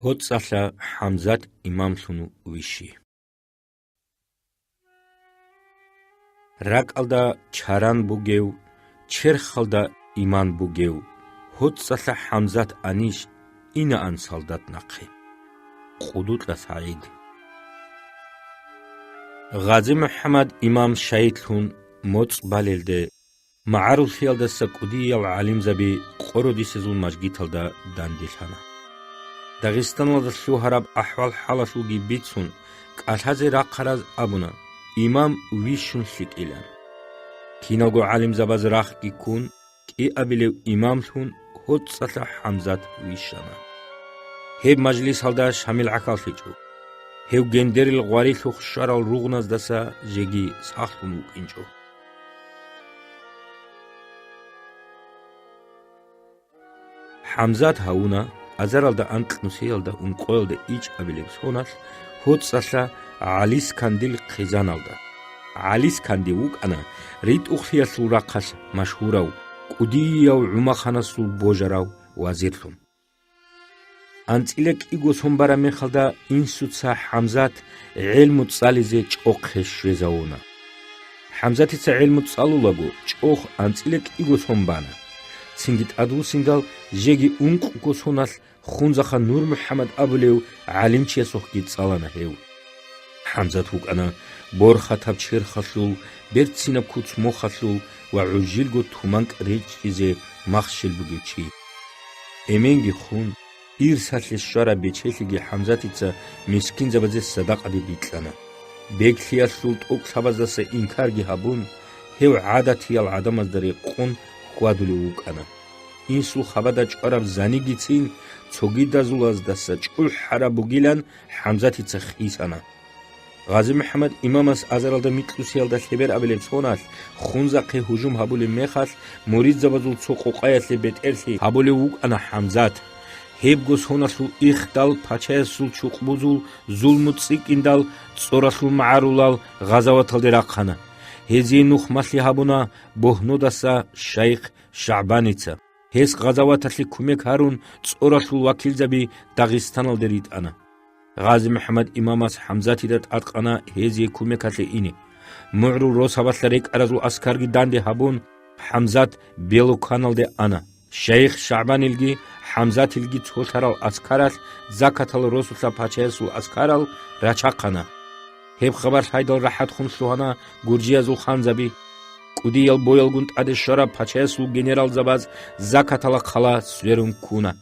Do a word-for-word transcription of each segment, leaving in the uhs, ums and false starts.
ГьоцӀалъа ХӀамзат имамлъун вищи. РакӀалда чаран бугев, черхалда иман бугев, гьоцӀалъа ХӀамзат анищ инаан солдат нахъе. Къудукьа СагӀид. Гъази МухӀаммад имам шайидлъун моцӀ балелде, магӀаруллъиялдаса кӀудиял гӀалимзаби къородисезул мажгиталда данделъана. Дагъистаналда лъугьараб ахӀвал-хӀалалъулги бицун, кӀалъазе рахъараз абуна, имам вищун лъикӀилан. Киналго гӀалимзабаз рахъги ккун, кӀиабилев имамлъун гьоцӀалъа ХӀамзат вищана. Гьеб мажлисалда Шамил гӀахьаллъичӀо. Гьев гендерил гъварилъухъ щварал ругъназдаса жеги сахлъун вукӀинчӀо. ХӀамзат гьавуна азаралда анкьнусиялда ункъоялда ичӀабилеб соналъ гьоцӀалъа ГӀалискандил хъизаналда. ГӀалисканди вукӀана ритӀухълъиялъул рахъалъ машгьурав, кӀудияв ГӀумаханасул божарав вазирлъун. АнцӀила кӀиго сон бараб мехалда инсуца ХӀамзат гӀелму цӀализе чӀохъе щвезавуна. ХӀамзатица гӀелму цӀалулаго чӀох анцӀила кӀиго сон бана. Цинги тӀадвуссиндал жеги ункъго соналъ Хунзахъа НурмухӀаммад абулев гӀалимчиясухъги цӀалана гьев. ХӀамзат вукӀана борхатаб черхалъул, берцинаб куц-мохалъул ва гӀужилго туманкӀ речӀчӀизе махщел бугев чи. Эменги хун, ирсалъе щвараб бечелъиги ХӀамзатица мискинзабазе садакъаде бикьана. Беглъиялъул тӀокӀлъабаздаса инкарги гьабун, гьев гӀадатиял гӀадамазда рекъон хьвадулев вукӀана. Инсул хабада чӀвараб занигицин цогидазулаздаса чӀухӀараб бугилан ХӀамзатица хисана. Гъази МухӀаммад имамас азаралда микьусиялда лъеберабилеб соналъ Хунзахъе гьужум гьабулеб мехалъ, муридзабазул цо къокъаялъе бетӀерлъи гьабулев вукӀана ХӀамзат. Гьебго соналъул ихдал пачаясул чукъбузул зулму цӀикӀкӀиндал цӀоралъул магӀарулал гъазаваталде рахъана. Гьезие нухмалъи гьабуна Богьнудаса шайх ШагӀбаница. Гьес гъазаваталъе кумек гьарун, цӀоралъул вакилзаби Дагъистаналде ритӀана. Гъази МухӀаммад имамас ХӀамзатида тӀадкъана гьезие кумекалъе ине. МугӀрул росабалъа рекӀаразул аскарги данде гьабун, ХӀамзат Белуканалде ана. Шайх ШагӀбанилги ХӀамзатилги цолъарал аскаралъ закатал росулъа пачаясул аскарал рачахъана. Гьеб хабар лъайдал рахӀат хун лъугьана гуржиязул ханзаби. КӀудиял боялгун тӀаде щвараб пачаясул генералзабаз закатала хъала сверун ккуна.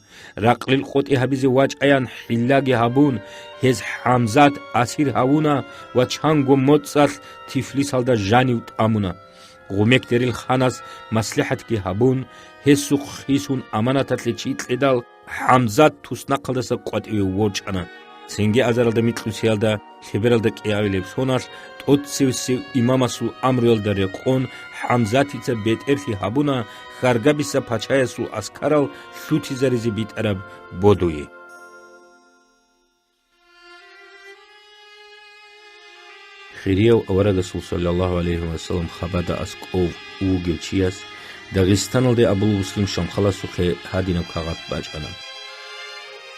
Ракълил къотӀи гьабизе вачӀаян хӀиллаги гьабун, гьез ХӀамзат асир гьавуна ва чанго моцӀалъ Тифлисалда жанив тӀамуна. Гъумекдерил ханас маслихӀатги гьабун, гьесухъ хисун аманаталъе чи кьедал, ХӀамзат туснахъалдаса къватӀиве ворчӀана. Цинги азаралда микьусиялда лъебералда кӀиабилеб соналъ тӀоцевесев имамасул амруялда рекъон ХӀамзатица бетӀерлъи гьабуна Харгабиса пачаясул аскарал лъутизаризе битӀараб бодуе. Хирияв аварагасул саллаллагьу гӀалайгьи ва саллам хабада аскӀов вугев чияс Дагъистаналде Абул-Муслим Шамхаласухъе гьадинаб кагъат бачӀана: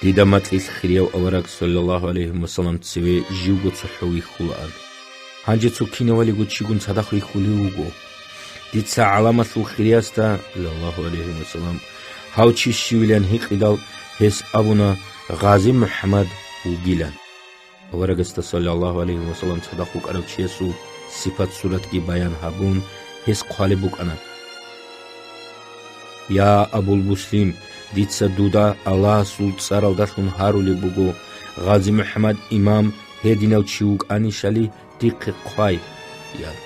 «Дида макьилъ хирияв авараг саллаллагьу гӀалайгьи ва саллам цеве живго цохӀо вихьулаан. Гьанже цо кинавалиго чигун цадахъ вихьулев вуго. Дица гӀаламалъул хириясда, саллаллагьу гӀалайгьи ва саллам, гьав чи щивилан гьикъидал, гьес абуна Гъази МухӀаммад вугилан». Аварагасда, саллаллагьу гӀалайгьи ва саллам, цадахъ вукӀарав чиясул сипат-суратги баян гьабун, гьес хъвалеб букӀана: «Я Абул-Муслим, дица дуда Аллагьасул цӀаралдалъун гьарулеб буго, Гъази МухӀаммад имам гьединав чи вукӀанищали, дихъе хъвай», – ян.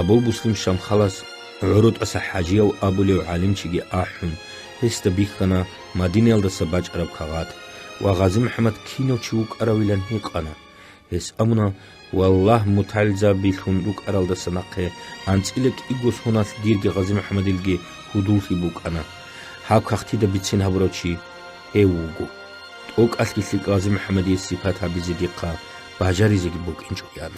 Абул-Муслим Шамхалас ГӀурутӀаса ХӀажияв абулев гӀалимчиги ахӀун, гьесда бихьана Мадинаялдаса бачӀараб кагъат ва Гъази МухӀаммад кинав чи вукӀаравилан гьикъана. Гьес абуна: «Валлагь, мутагӀилзабилъун рукӀаралдаса нахъе анцӀила кӀиго соналъ дирги Гъази МухӀаммадилги гьудуллъи букӀана. Гьаб кагътида бицен гьабурав чи гьев вуго. ТӀокӀалъги лъикӀ Гъази МухӀаммадие сипат гьабизе дихъа бажаризеги букӀинчӀо», – ян.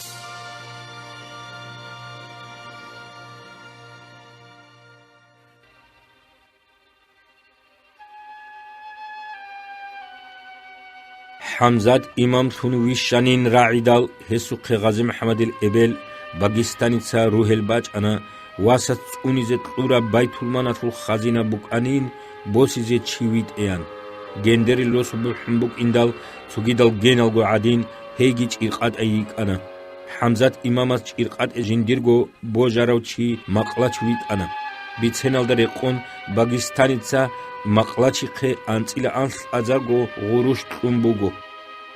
ХӀамзат имамлъун вищанин рагӀидал, гьесухъе ГъазимухӀаммадил эбел Багистаница ругьел бачӀана, васас цӀунизе кьураб байтулманалъул хазина букӀанин босизе чи витӀеян. Гендерил росу бухӀун букӀиндал, цогидал геналго гӀадин, гьейги чӀиркъатӀай йикӀана. ХӀамзат имамас чӀиркъатӀе жиндирго божарав чи Макълач витӀана. Биценалда рекъон Багистаница Макълачихъе анцӀила анлъазарго гъурущ кьун буго.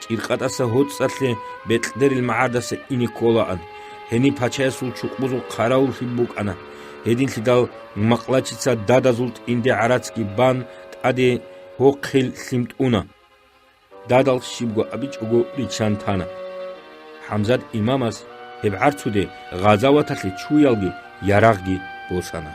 ЧӀиркъатӀаса гьоцӀалъе Бекьдерил магӀардаса ине кколаан. Гьениб пачаясул чукъузул хъаравуллъи букӀана. Гьединлъидал Макълачица дадазул тӀинде гӀарацги бан, тӀаде гьохъел лъим тӀуна. Дадал щибго абичӀого риччан тана. ХӀамзат имамас гьеб гӀарцуде гъазаваталъе чуялги ярагъги босана.